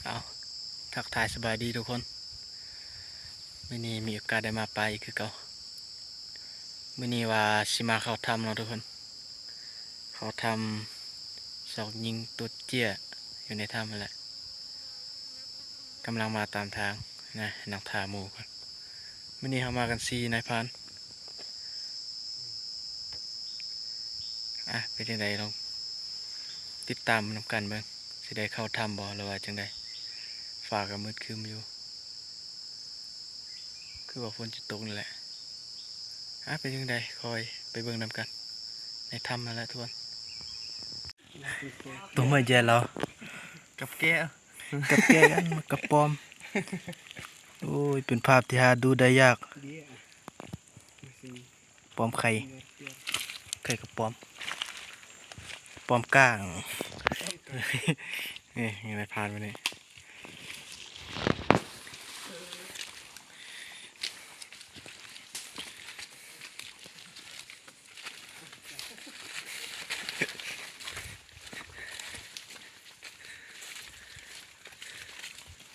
ເອົາ ທັກທາຍສະບາຍດີທຸກຄົນ. ມື້ນີ້ມີໂອກາດໄດ້ມາປ່າອີກຄືເກົ່າ. ມື້ນີ້ວ່າຊິມາເຂົ້າຖ້ຳເນາະທຸກຄົນ, ເຂົ້າຖ້ຳຊອກຍິງຕົວເຈ້ຍຢູ່ໃນຖ້ຳຫັ້ນແຫຼະ. ກຳລັງມາຕາມທາງນະ, ນັ່ງຖ້າໝູ່ກ່ອນ. ມື້ນີ້ເຮົາມາກັນສີ່ນາຍພານ. ອ່ະ ເປັນຈັ່ງໃດ ລອງຕິດຕາມນຳກັນເບິ່ງ ຊິໄດ້ເຂົ້າຖ້ຳບໍ່ ຫຼືວ່າຈັ່ງໃດ. ຟ້າກໍມືດຄຶ້ມຢູ່ ຄືວ່າຝົນຈະຕົກນີ້ແຫຼະ. ອ່ະ ເປັນຈັ່ງໃດ ຄອຍໄປເບິ່ງນຳກັນໃນຖ້ຳນັ້ນແຫຼະທຸກຄົນ. ຕົວເມື່ອຍແຈລາວ ກັບແກ້ ກັບແກ້ກັນ ກັບປອມ. ໂອ້ຍ ເປັນພາບທີ່ຫາດູໄດ້ຍາກ. ປອມໄຂ່ ໄຂ່ກັບປອມ ປອມກ້າງ. ເອີ ຍັງໄດ້ຜ່ານໄປນີ້.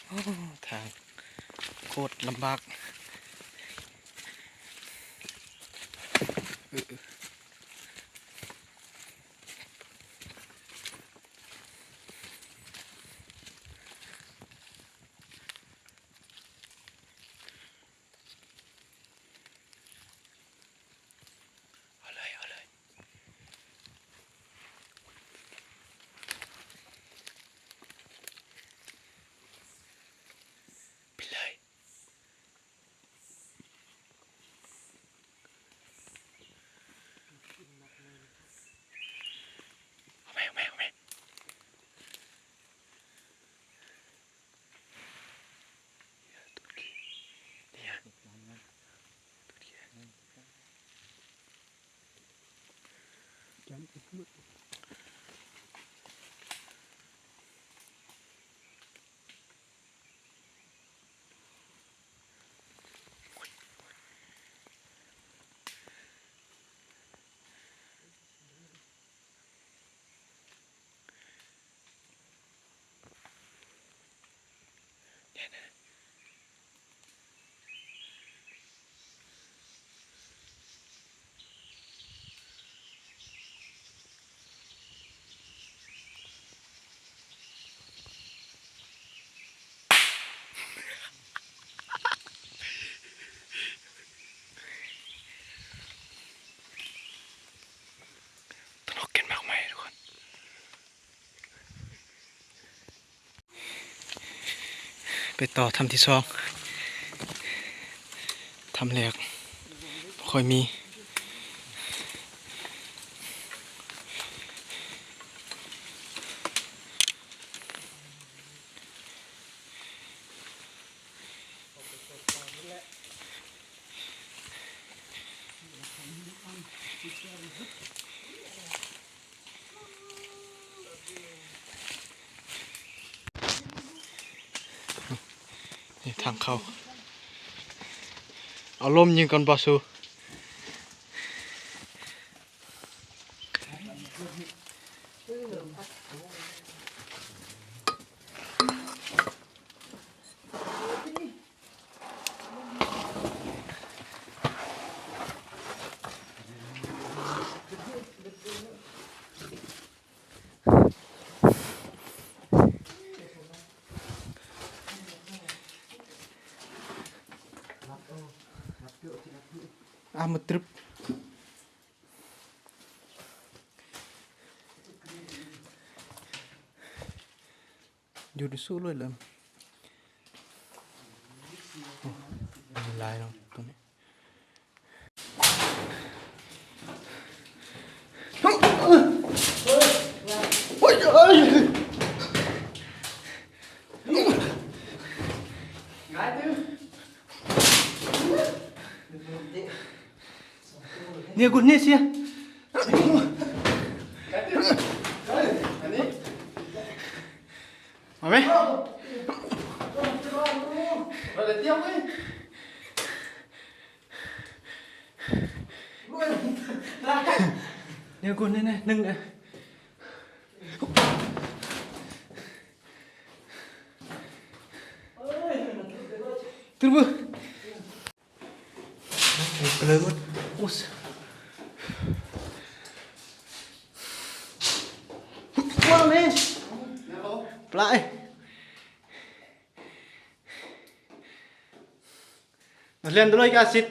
ໂອ້ ທາງໂຄດລຳບາກ. ເອົາເລີຍ ເອົາເລີຍ. ໄປເລີຍ. ເອົາແມ່ ເອົາແມ່ ເອົາແມ່. ຕະຫຼົກກິນໝາກໄມ້ທຸກຄົນ. ໄປຕໍ່ຖ້ຳທີສອງ. ຖ້ຳແລກບໍ່ຄ່ອຍມີ. ນີ້ທາງເຂົ້າ. ເອົາລົມຍິງກ່ອນບໍ່ສູ? ອາ ມາຕຶບ. ຢູ່ໃນຊູເລີຍເລີຍ. ໂອ້ ຫຼາຍເນາະຕົວນີ້. ໂອ້ຍ ໂອ້ຍ ງາຍຕື່ມ. ເນຍ ກູເນເຊຍ ເອົາໄປ ເນຍ ກູເນເຊຍ ໜຶ່ງ ເອີ. ຕື່ມເບີ ເລີຍໝົດ. ໂອ້ ວ້າວແມ່ ປາຍ ເລ່ນໂດຍກາຊິດ.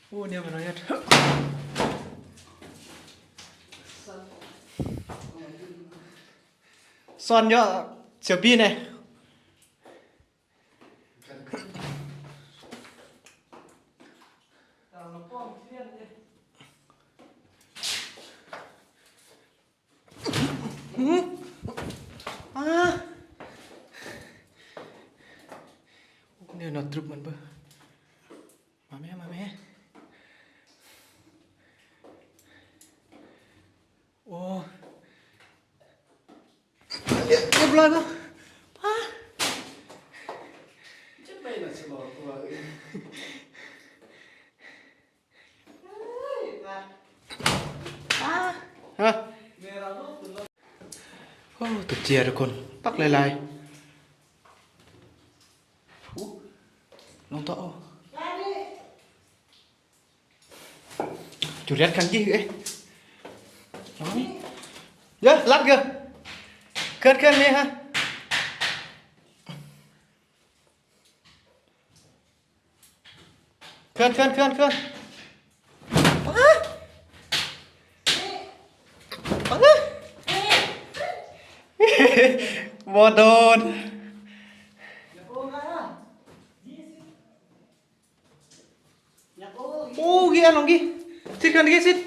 ໂອ້ ແນວມັນເຮັດ ສອນເຍາະ ສຽວປີ້ແດ່. ອາ ແນວນອນຕຣຶບມັນເບີ ມາແມ່ ມາແມ່. ໂອ້ ລຽບ ລຽບຮ້ອຍບໍ່? ປ້າ ຈະໄປລະສະຫຼອກຕົວເອີຍ ປ້າ ຮະ ໂອ້ ຕົວເຈຍທຸກຄົນ ປັກຫຼາຍໆ. ໂອ້ ລອງຕໍ່ເອົາ. ຈູລຽດຄັນຈີເອີຍ ເດີ ລັດເດີ ເຄື່ອນ ເຄື່ອນນີ້ຮະ ເຄື່ອນ ເຄື່ອນ ເຄື່ອນ ເຄື່ອນ ປາ ປາ ບໍ່ໂດນ. ໂອ້ ກີ ອາ ລອງກີ ຊິດ ຄັນກີ ຊິດ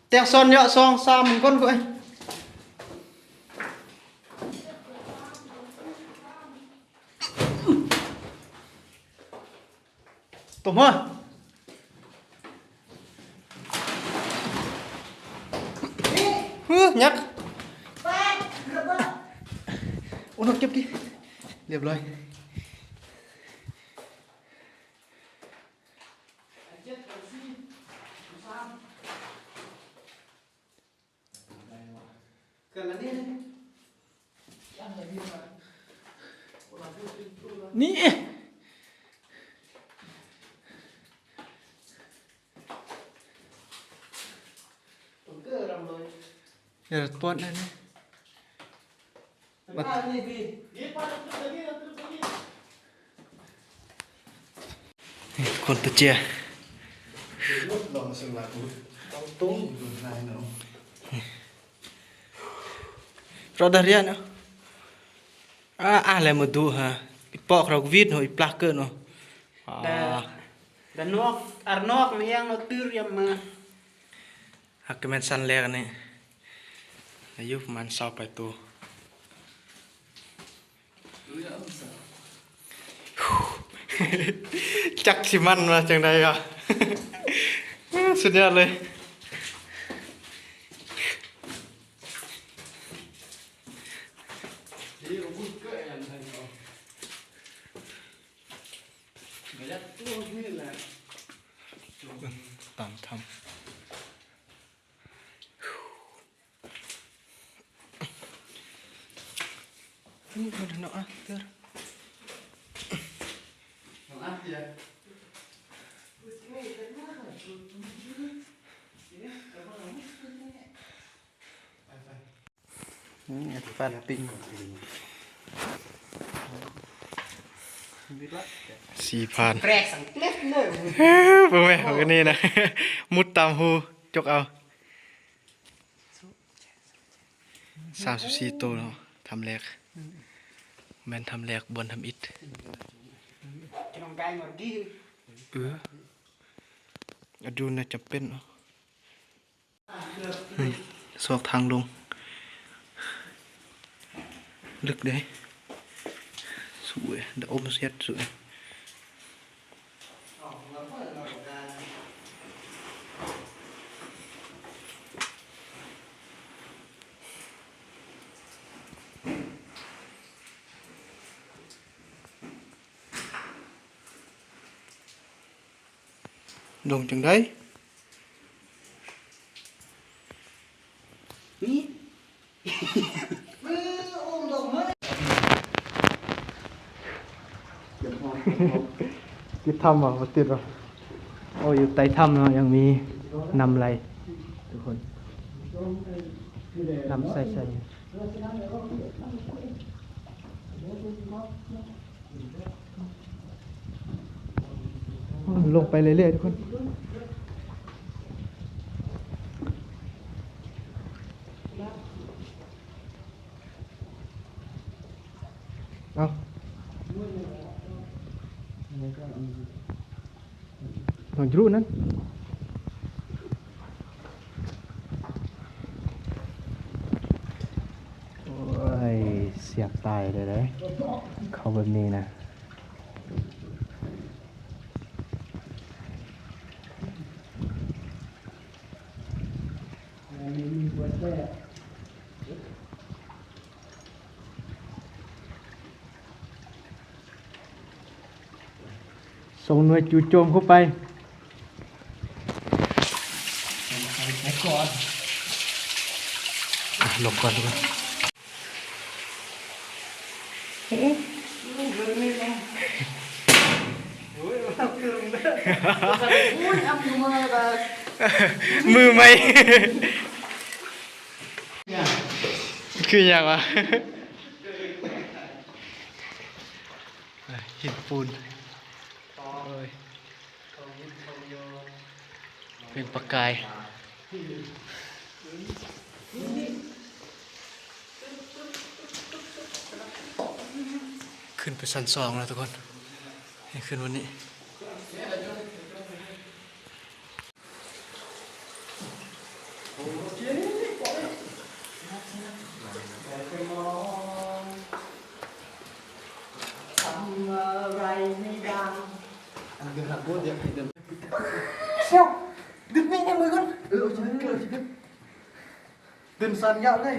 ແຕກສອນເຍາະ ສອງສາມຄົນ ໂອ້ຍ ຕົບມາ ເຮີ ຍັກ ໂອ້ ເກັບດີ ລຽບຮ້ອຍ. ນີ້ ນີ້ ເອີ ປອດນັ້ນ ບັດ ຄົນຕົວເຈຍ ລອງສະຫວັດ ຕ້ອງຕຸ້ມ ລາຍເນາະ ເລາະດາຣຽນເນາະ ອາ ອາ ແລະມາດູຫາ ອີປອກເຮົາກະວິດເນາະ ອີປາກເກີນເນາະ ອາ ດານອກ ອານອກມາຍັງເນາະ ຕື່ມຢາມມາ. ຫາກກະແມ່ນຊັ້ນແລກອັນນີ້ ອາຍຸປະມານຊາວປາຍໂຕ ຈັກຊິມັນວ່າຈັ່ງໃດວະ ສຸດຍອດເລີຍ. ຕາມຖ້ຳ ນີ້ເພິ່ນເນາະ ເຕີ ອືມ ປາດປິງ ສີ່ພັນ ແປກສັງເລັດເລີຍ ເບິ່ງແມ່ ເບິ່ງອັນນີ້ນະ ມຸດຕາມຮູ ຈົກເອົາ ສາມສິບສີ່ໂຕເນາະ ຖ້ຳແລກ ແມ່ນຖ້ຳແລກ ບ່ອນທຳອິດ ເອີ ອາດຸນນະຈຳເປັນເນາະ. ນີ້ ຊອກທາງລົງ ເລິກເດ້ ສວຍ ດາອົມເຊັດສວຍ ລົງຈັ່ງໃດ? ຕິດຖ້ຳບໍ່? ບໍ່ຕິດບໍ່? ໂອ້ ຢູ່ໃຕ້ຖ້ຳເນາະ ຍັງມີນ້ຳໄຫຼທຸກຄົນ ນ້ຳໃສໆ. ລົງໄປເລື້ອຍໆທຸກຄົນ. ເອົາ ນ້ອງຈະລຸນັ້ນ. ໂອ້ຍ ສຽບຕາຍເລີຍເດ້ ເຂົ້າແບບນີ້ນະ. ສົ່ງໜ່ວຍຈູ່ໂຈມເຂົ້າໄປ. ອ່ະ ລົງກ່ອນ ເອີ ມືໃໝ່ ຄືຫຍັງວະ? ຫີນປູນ ໂອ້ຍ ເປັນປະກາຍ. ຂຶ້ນໄປຊັ້ນສອງແລ້ວທຸກຄົນ ໃຫ້ຂຶ້ນວັນນີ້. ດຶງສັ້ນຍາວເລີຍ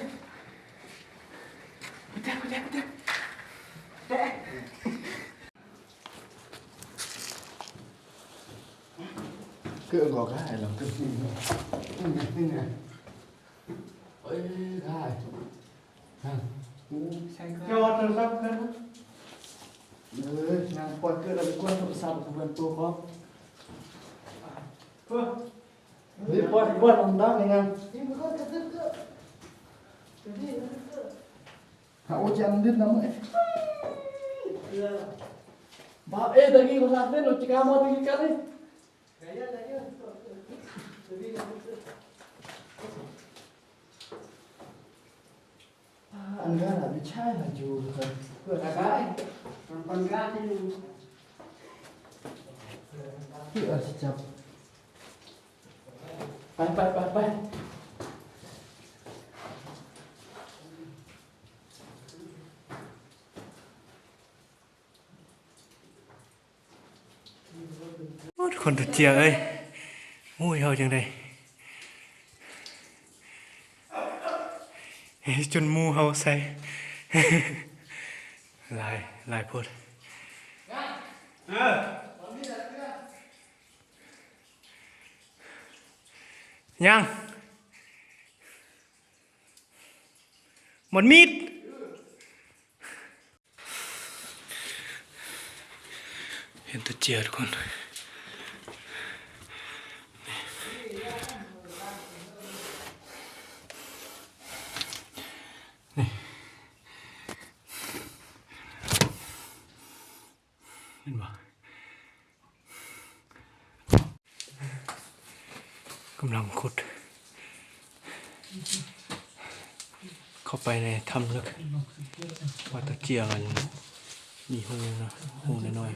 ໄປແຕະ ໄປແຕະ ໄປແຕະ. ເກີດກໍໄດ້ລະ ເອີຍ ໄດ້ ຮະ ໂອ້ ໃສ່ ຈອດໂທລະສັບເກີດ ເອີຍ ນາງປອດເກີດແລ້ວ ໄປກວດໂທລະສັບ ເພິ່ນຕົວຂອງ ເອີ ເຮີ້ຍ ປອດ ປອດ ລຳດັບໃນງານ ຫາໂອຈັນດຶດນຳເອີຍ ບາເອ ຕະກີ້ກໍລາກເດ້ ໂອຈິກາມາຕະກີ້ກັນເດ້. ອັນນັ້ນລະ ມີຊາຍລະຢູ່ເພິ່ນ ເພື່ອນຊາຍ ມັນບັນການນີ້ ເພື່ອຊິຈັບ ໄປ ໄປ ໄປ ໄປ. ໂອ້ ຄົນຕົວເຈຍເອີຍ ໂອ້ຍ ເຮົາຈັ່ງໃດ ຈົນໝູ່ເຮົາໃສ່ ຫຼາຍ ຫຼາຍໂພດ ຍັງ ໝົດມີດ. ເຫັນແຕ່ເຈຍທຸກຄົນ ນີ້ ເຫັນບໍ່? ກຳລັງຂຸດເຂົ້າໄປໃນຖ້ຳເລິກ ວ່າຕະກຽງອັນມີຮູນະ ຮູນ້ອຍ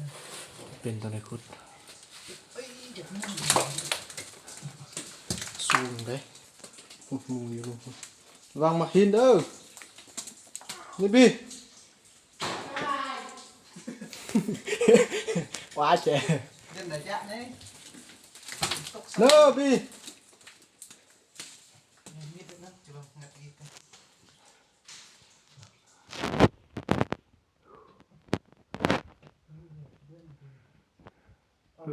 ໆ ເປັນຕົວໃດຂຸດ ສູງເດ້ ຮູຢູ່ ລະວັງໝາກຫີນເດີ ນີ້ບີ. ວ້າແຊ ເດີນໄດ້ຈະນີ້ ເດີບີ. ໂອ້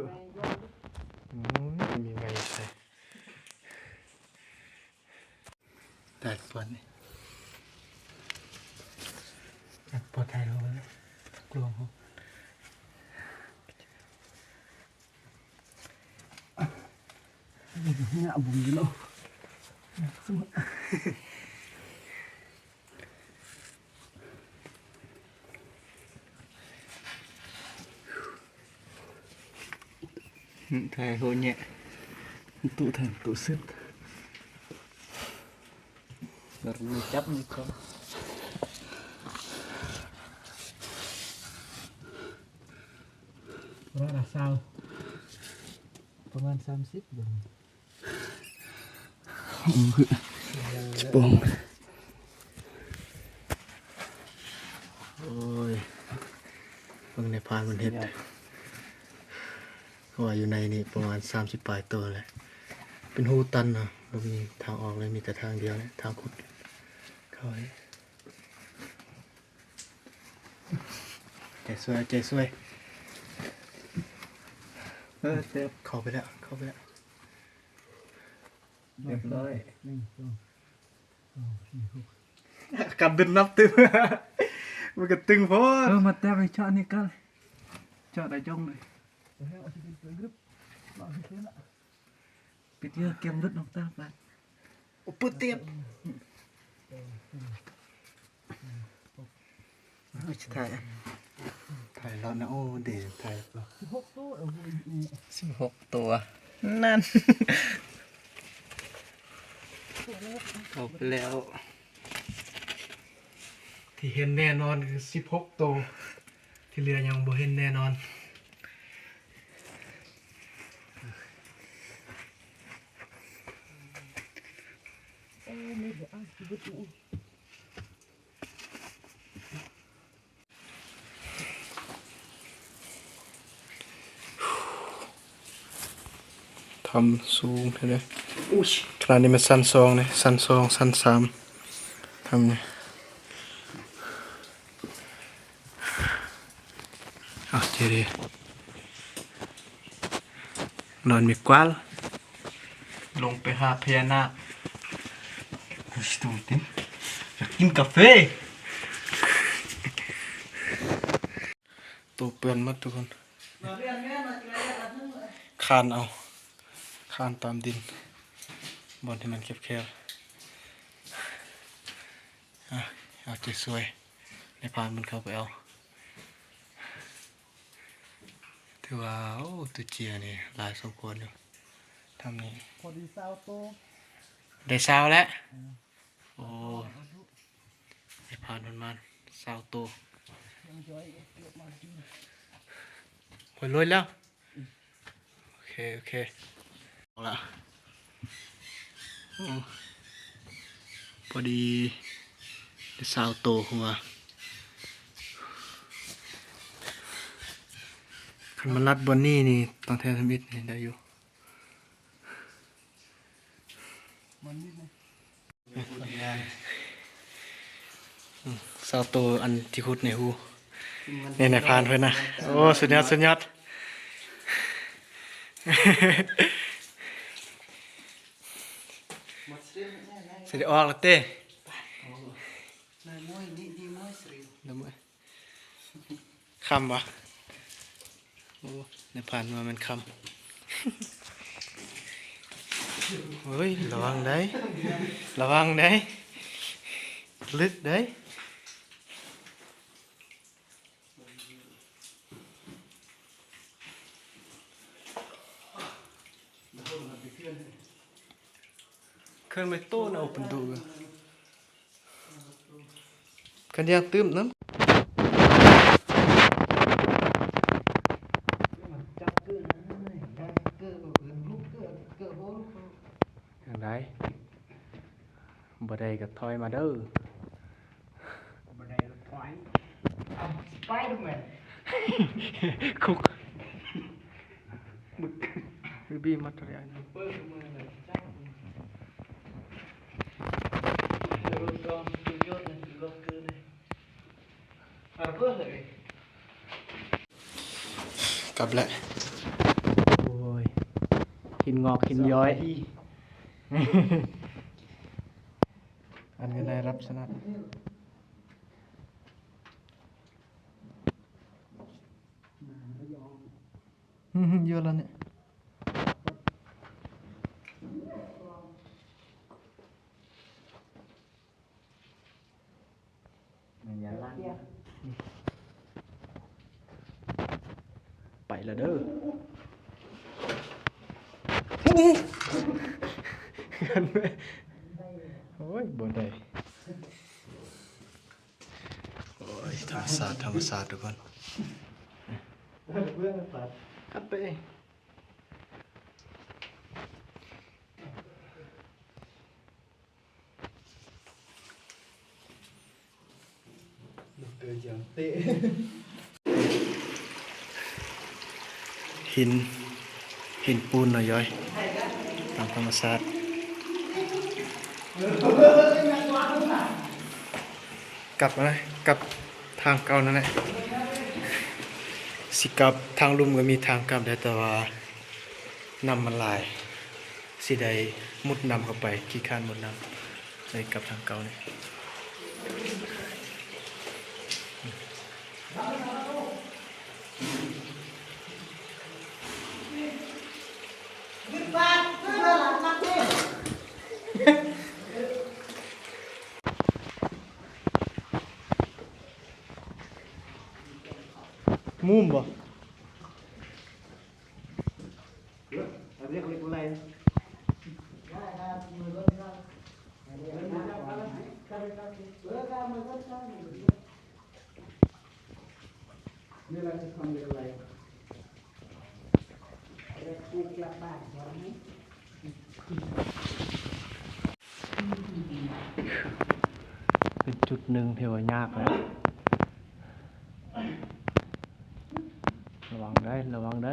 ຍ ມີໄມ້ໃສ່ ໄດ້ປານນີ້ ປອດໄທເຮົາເລີຍ ກລວງເຮົາ ຍະບຸງຢູ່ເນາະ. ຖ່າຍໂຫແຍະ ຕຸແທນຕຸເສັດ ແບບນີ້ຈັບນີ້ກ່ອນ ຮ້ອຍລະຊາວ ປະມານສາມສິບ ເບິ່ງ. ໂອ້ຍ ເບິ່ງໃນພານມັນເຮັດ ເພາະວ່າຢູ່ໃນນີ້ປະມານສາມສິບປາຍໂຕແຫຼະ ເປັນຮູຕັນເນາະ ບໍ່ມີທາງອອກເລີຍ ມີແຕ່ທາງດຽວແຫຼະ ທາງຂຸດເຂົ້າ. ໃຈຊ່ວຍ ໃຈຊ່ວຍ ເອີ ເຂົ້າໄປແລ້ວ ເຂົ້າໄປແລ້ວ. ຮຽບຮ້ອຍ ໜຶ່ງ ສອງ ສາມ ສີ່ ຫົກ ກຳດຶນນັບຕຶງ ມັນກໍຕຶງໂພດ. ເອີ ມາແຕະໄປເຈາະນີ້ກ່ອນ ເຈາະໄດ້ຈົ່ງເລີຍ ປິດເທື່ອ ກຽມຫຼຸດອອກຕາບາດ ໂອ້ ເປີດຕຽບ. ຖ່າຍ ຖ່າຍລອດນະ ໂອ້ ເດ ຖ່າຍລອດ ສິບຫົກໂຕ ເອີ ສິບຫົກໂຕ ນັ້ນ ເຂົ້າໄປແລ້ວ ທີ່ເຫັນແນ່ນອນຄືສິບຫົກໂຕ ທີ່ເຫຼືອຍັງບໍ່ເຫັນແນ່ນອນ. ຖ້ຳສູງແທ້ເດ້ ຂະໜາດນີ້ແມ່ນຊັ້ນສອງເດ້ ຊັ້ນສອງ ຊັ້ນສາມ ຖ້ຳນີ້. ເອົາ ເຈເດ ນອນມີກວາລ ລົງໄປຫາພະຍານາກ. ໂອ້ຍ ຕູຕິນ ຢາກກິນກາເຟ. ໂຕເປື້ອນໝົດທຸກຄົນ ຄານເອົາ ຄານຕາມດິນ ບ່ອນທີ່ມັນແຄບໆ. ອາ ເອົາໃຈຊ່ວຍ ໃນພານມັນເຂົ້າໄປເອົາ. ຖືວ່າ ໂອ້ ຕຸເຈຍນີ້ຫຼາຍສົມຄວນຢູ່ ຖ້ຳນີ້ ພໍດີຊາວໂຕ ໄດ້ຊາວແລ້ວ. ອືມ ໂອ້ ໃຫ້ຜ່ານປະມານຊາວໂຕ ຍັງຍ້ອຍເກືອບມາຢູ່ ໂອ້ຍ ລົຍແລ້ວ. ໂອເຄ ໂອເຄ ເອົາລະ ໂອ້ ພໍດີຊາວໂຕຫົວ. ຄັນມາລັດບ່ອນນີ້ນີ້ ຕ້ອງແທນທຳອິດນີ້ໄດ້ຢູ່. ຊາວໂຕອັນທີ່ຂຸດໃນຮູ ນີ້ນາຍພານເພິ່ນນະ. ໂອ້ ສຸດຍອດ ສຸດຍອດ. ຊິໄດ້ອອກແລ້ວເຕ. ຄ່ຳບໍ່? ໂອ້ ໃນຜ່ານມາແມ່ນຄ່ຳ. ເຮີ້ຍ ລະວັງໄດ໋ ລະວັງໄດ໋ ລຶກໄດ໋. ເຄື່ອງໄມ້ໂຕ້ນະ ໂອເປັນດູ ຄັນຢາກຕື່ມນຳ ຈັ່ງໃດ ບໍ່ໄດ້ກໍຖອຍມາເດີ້. ບໍ່ໄດ້ກໍຖອຍ. ເອົາ Spider-Man ຄຸກ ບຶກ ບີມາເທົ່າໃດ ເປີດມືຈັບ ເດີນກອງສຸດຍອດເລີຍ ເລີດເກີນເລີຍ. ກັບແລ້ວ ໂອ້ຍ ຫີນງອກຫີນຍ້ອຍ ອັນນີ້ໄດ້ລັກສະນະ ເຍອະແລ້ວນີ້. ລະເດີ. ໂອ້ຍ ບໍ່ໄດ້. ໂອ້ຍ ທຳມະຊາດ ທຳມະຊາດ ທຸກຄົນ. ຄັດໄປ. ຫີນ ຫີນປູນເນາະ ຢອຍ ຕາມທຳມະຊາດ. ກັບນະ ກັບທາງເກົ່ານັ້ນແຫຼະ. ຊິກັບທາງລຸ່ມກໍມີທາງກັບໄດ້ ແຕ່ວ່າ ນ້ຳມັນຫຼາຍ ຊິໄດ້ມຸດນ້ຳເຂົ້າໄປ ຂີ້ຄ້ານມຸດນ້ຳ ເລີຍກັບທາງເກົ່ານີ້. ມຸມບໍ່? ເປັນຈຸດໜຶ່ງທີ່ວ່າຍາກນະ. ລະວັງເດີ ລະວັງເດີ.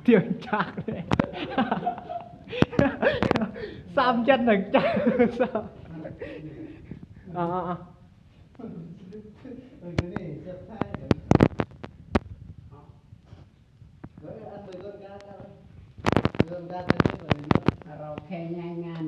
ຕຽມຈັກເລີຍ ສາມຈັດໜຶ່ງຈັກ. ອ່າ ເຮົາແຄ່ຍ້າຍງານ.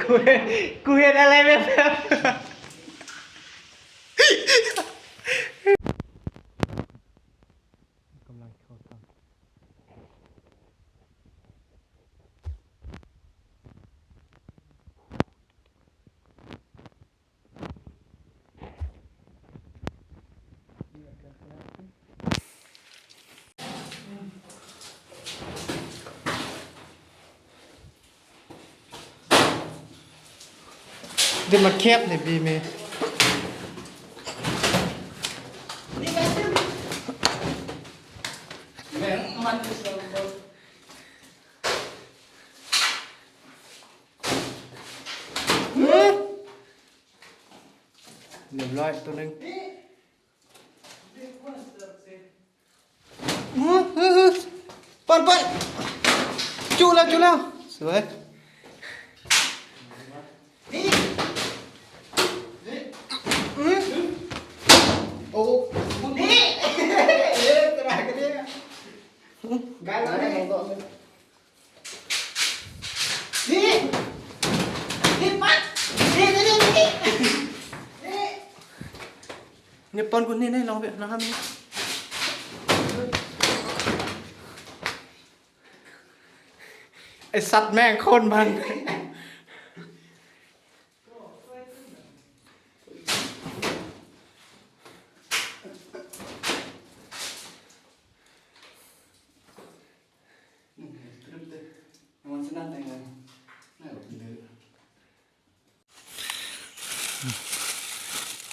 ກູເຮັດ ກູເຮັດອະໄລແບບ ກຳລັງເຂົ້າຖ້ຳ. ເດີ ມັນແຄບນີ້ບີເມ. ຮຽບຮ້ອຍ ໂຕໜຶ່ງ. ປອນ ປອນ ຈຸແລ້ວ ຈຸແລ້ວ ສວຍ. ໂອ້ ນີ້ ນີ້ ນີ້ ປັດ ນີ້ ນີ້ ນີ້ ນີ້ ນີ້ ນີ້ ປອນກູ ນີ້ ນີ້ ລອງເບິ່ງນະຄັບ. ໄອ້ສັດແມ່ງໂຄນມັນ.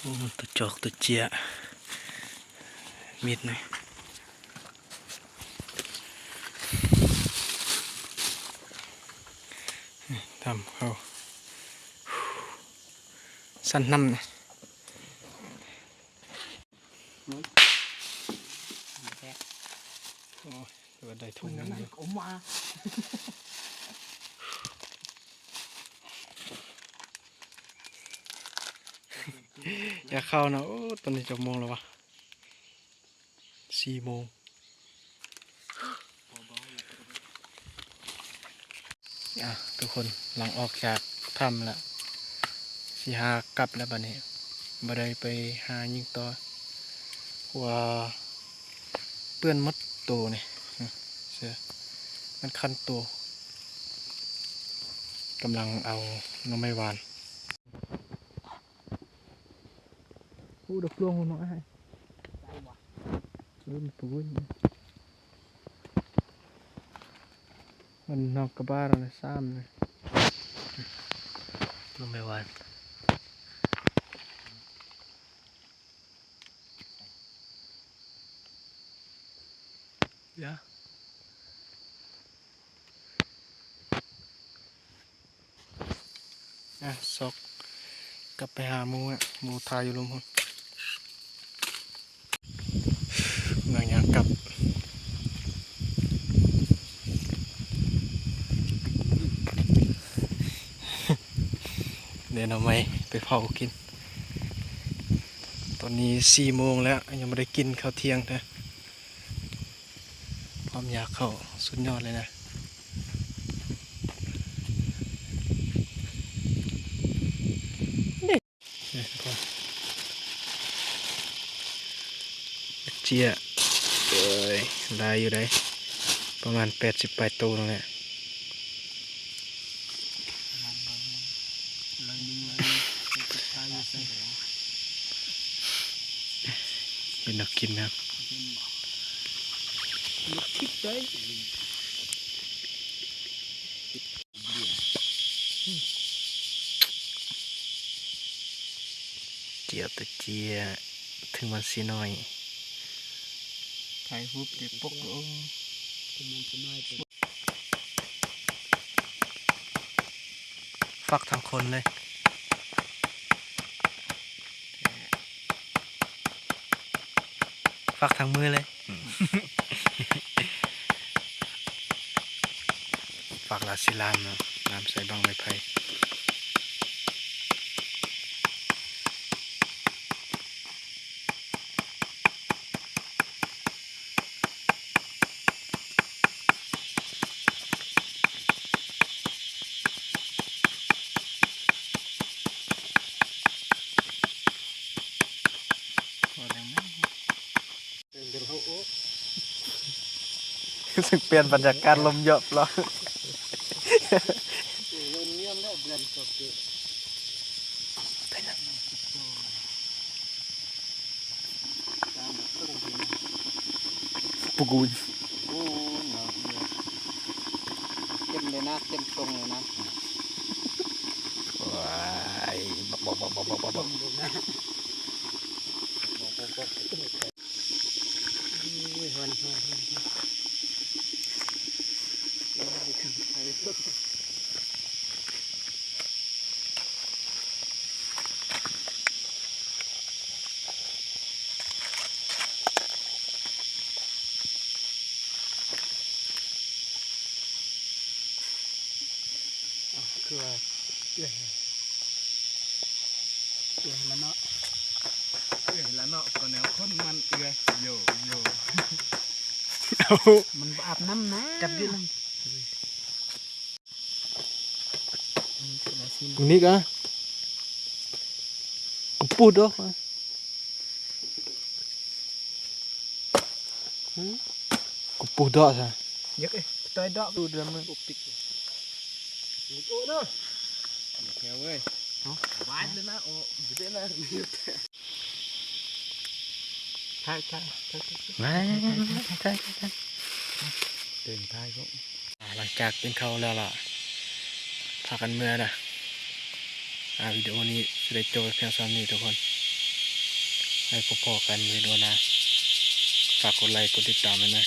ໂອ້ ຕົວຈອກຕົວເຈຍ ມິດນີ້ ຖ້ຳເຂົາ ຊັ້ນນ້ຳນີ້. ໂອ້ຍ ຖືວ່າໄດ້ຖົງໜຶ່ງຢູ່ ຢາກເຂົ້ານະ. ໂອ້ ຕອນນີ້ຈັກໂມງແລ້ວວະ? ສີ່ໂມງ. ອ່ະ ທຸກຄົນ ຫຼັງອອກຈາກຖ້ຳລະ ຊິຫາກັບແລ້ວບາດນີ້ ບໍ່ໄດ້ໄປຫາຍິງຕໍ່. ເພາະວ່າເປື້ອນໝົດໂຕນີ້ ເສື້ອມັນຄັນໂຕ. ກຳລັງເອົາໜໍ່ໄມ້ຫວານ. ໂອ້ ດອກຫຼວງເນາະອ້າຍ. ເອີ ມັນປູນ ມັນນອກກະບາລະນະ ສາມນະ ໜໍ່ໄມ້ຫວານ. ຢາ ອ່ະ ຊອກກັບໄປຫາໝູ່ ໝູ່ຖ້າຢູ່ລຸ່ມພຸ້ນ. ກຳລັງຍ່າງກັບ ໄດ້ໜໍ່ໄມ້ໄປເຜົາກິນ. ຕອນນີ້ສີ່ໂມງແລ້ວ ຍັງບໍ່ໄດ້ກິນເຂົ້າທ່ຽງເທື່ອ. ຄວາມຢາກເຂົ້າສຸດຍອດເລີຍນະ. ເຈ້ຍ ເອີຍ ຫຼາຍຢູ່ໃດ໋ ປະມານແປດສິບປາຍໂຕນັ້ນແຫຼະ. ເປັນແນວກິນແມ່ນ ເຈ້ຍແຕ່ເຈ້ຍ ເຖິງມັນຊິນ້ອຍ ຖ່າຍຮູບໄດ້ປົກ ໂອ້ ຟັກທັງຄົນເລີຍ ຟັກທັງມືເລີຍ. ອືມ ຟັກລະຊິລາມເນາະ ລາມໃສ່ບັ້ງໄມ້ໄຜ່. ຮູ້ສຶກປ່ຽນບັນຍາກາດ ລົມຢອບເລາະ. ປູນ ປູນເນາະ ເຕັມເລີຍນະ ເຕັມຕົງເລີຍນະ. ວ້າຍ ບັກ ບັກ ບັກ ບັກ ບັກ ບັກ ບັກ ໂອ້ຍ ຮ້ອນ ຮ້ອນ ຮ້ອນ ຮ້ອນ. ຄືວ່າເອື້ອຍ ເອື້ອຍລະເນາະ ເອື້ອຍລະເນາະ ກໍແນວຄົນມັນເອື້ອຍ ໂຢ ໂຢ ມັນບໍ່ອາບນ້ຳນະ ຈັບຢູ່ນຳ. ນີ້ກະກະປູດອກ ກະປູດອກຊະ ຢາກເອີຍ ຕ່ອຍດອກດູດລະມື້ ໂອປິດ ໂອເດີ ແຖວເວີຍ ຫວານເລີຍນະ ໂອ ຖ່າຍ ຖ່າຍ ຖ່າຍ ຖ່າຍ ຖ່າຍ ຖ່າຍ ຖ່າຍ ເດີນຖ່າຍພວກ ອ່າ ຫຼັງຈາກກິນເຂົ້າແລ້ວລະ ພາກັນເມືອນະ. ອ່າ ວິດີໂອນີ້ຊິໄດ້ຈົບໄວ້ພຽງສ່ຳນີ້ທຸກຄົນ ໄວ້ພົບພໍ້ກັນວິດີໂອໜ້າ ຝາກກົດໄລກົດຕິດຕາມແມ່ນນະ.